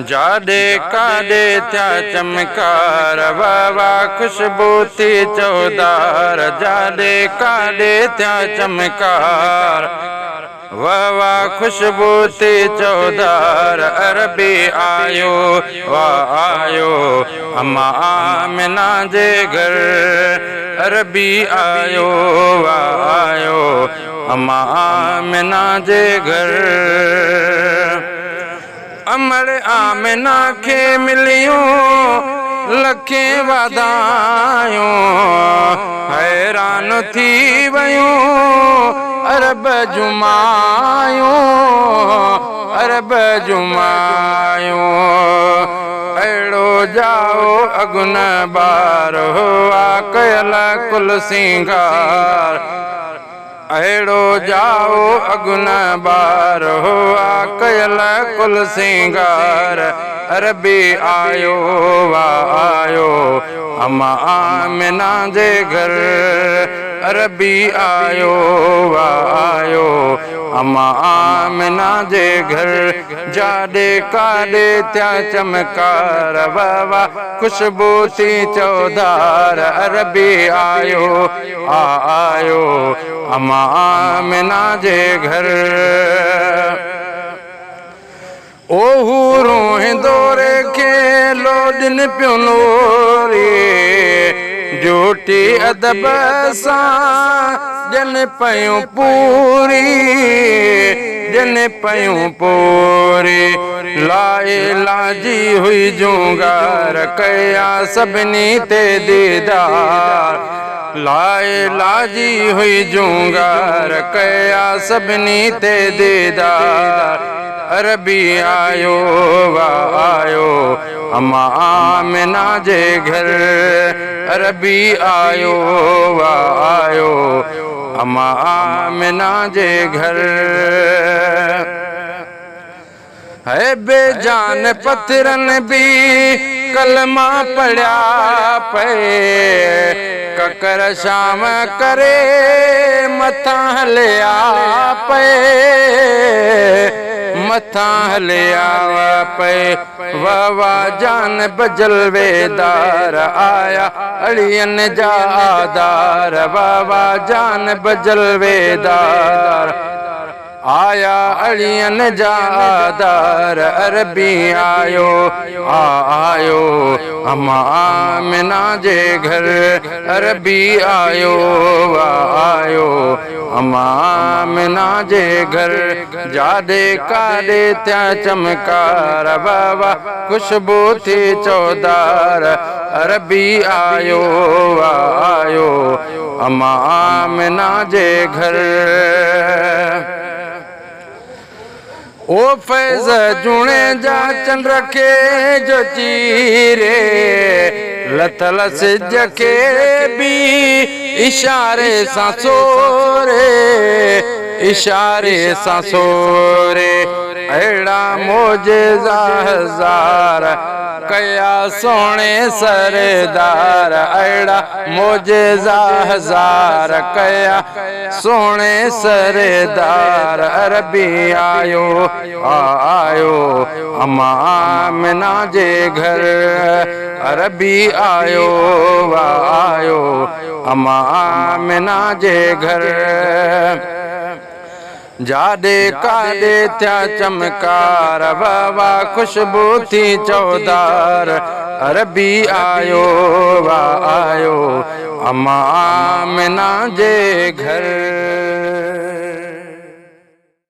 جاڏي ڪاڏي ٿيا چمڪار، واھ واھ خوشبو ٿي چوڌار، جاڏي ڪاڏي ٿيا چمڪار، واھ واھ خوشبو ٿي چوڌار، عربي آيو واھ آيو اما آمنه جي گهر، عربي آيو واھ آيو اما آمنه جي گهر. امڙ آمنه کي مليون لکين واڌايون، حيران ٿي ويون عرب جون مايون، عرب جون مايون. اهڙو ڄائو اگن ٻار هئا ڪيل ڪل سينگار. اهڙو ڄائو اگن ٻار هئا ڪيل ڪل سينگار، عربي آيو وا آيو اما آمنه جي گهر، عربي آيو وا آيو اما آمنه جي گهر، جاڏي ڪاڏي ٿيا چمڪار، وا وا خوشبو ٿي چوڌار، عربي آيو آيو اما آمنه جي گهر. او حورون هندوري کي لوڏين پيون نوري، ڊيوٽي ادب سان ڏين پيون پوري، ڏين پيون پوري. لا جي هئي جهونگار، ڪيا سڀني تي ديدار. لا جي هئي جهونگار، ڪيا سڀني تي ديدار، عربي آيو وا آيو اما آمنه جي گهر، عربي آيو وا آيو اما آمنه جي گهر. هي بي جان پٿرن به ڪلما پڙهيا پئي، ڪڪر شام ڪري مٿان هليا پئي، مٿان هليا پئي. واه واه جان بجلويدار آيا اڙين جا آڌار، واه واه جان بجلويدار آيا اڙين جا آڌار، عربي آيو آيو اما آمنه جي گهر، عربي آيو آيو اما آمنه جي گهر، جاڏي ڪاڏي ٿيا چمڪار، واه واه خوشبو ٿي چوڌار، عربي آيو آيو اما آمنه جي گهر. او فيض جوڻيجا چنڊ کي جو چيري، لٿل سج کي به اشاري سان سوري، اشاري سان سوري. اهڙا معجزا هزار ڪيا سهڻي سردار، اهڙا معجزا هزار ڪيا سهڻي سردار، عربي آيو آيو اما آمنه جي گهر، عربي آيو آيو اما آمنه جي گهر. جاڏي ڪاڏي ٿيا چمڪار، واه واه خوشبو ٿي چوڌار، عربي آيو واه آيو اما آمنه جي گهر.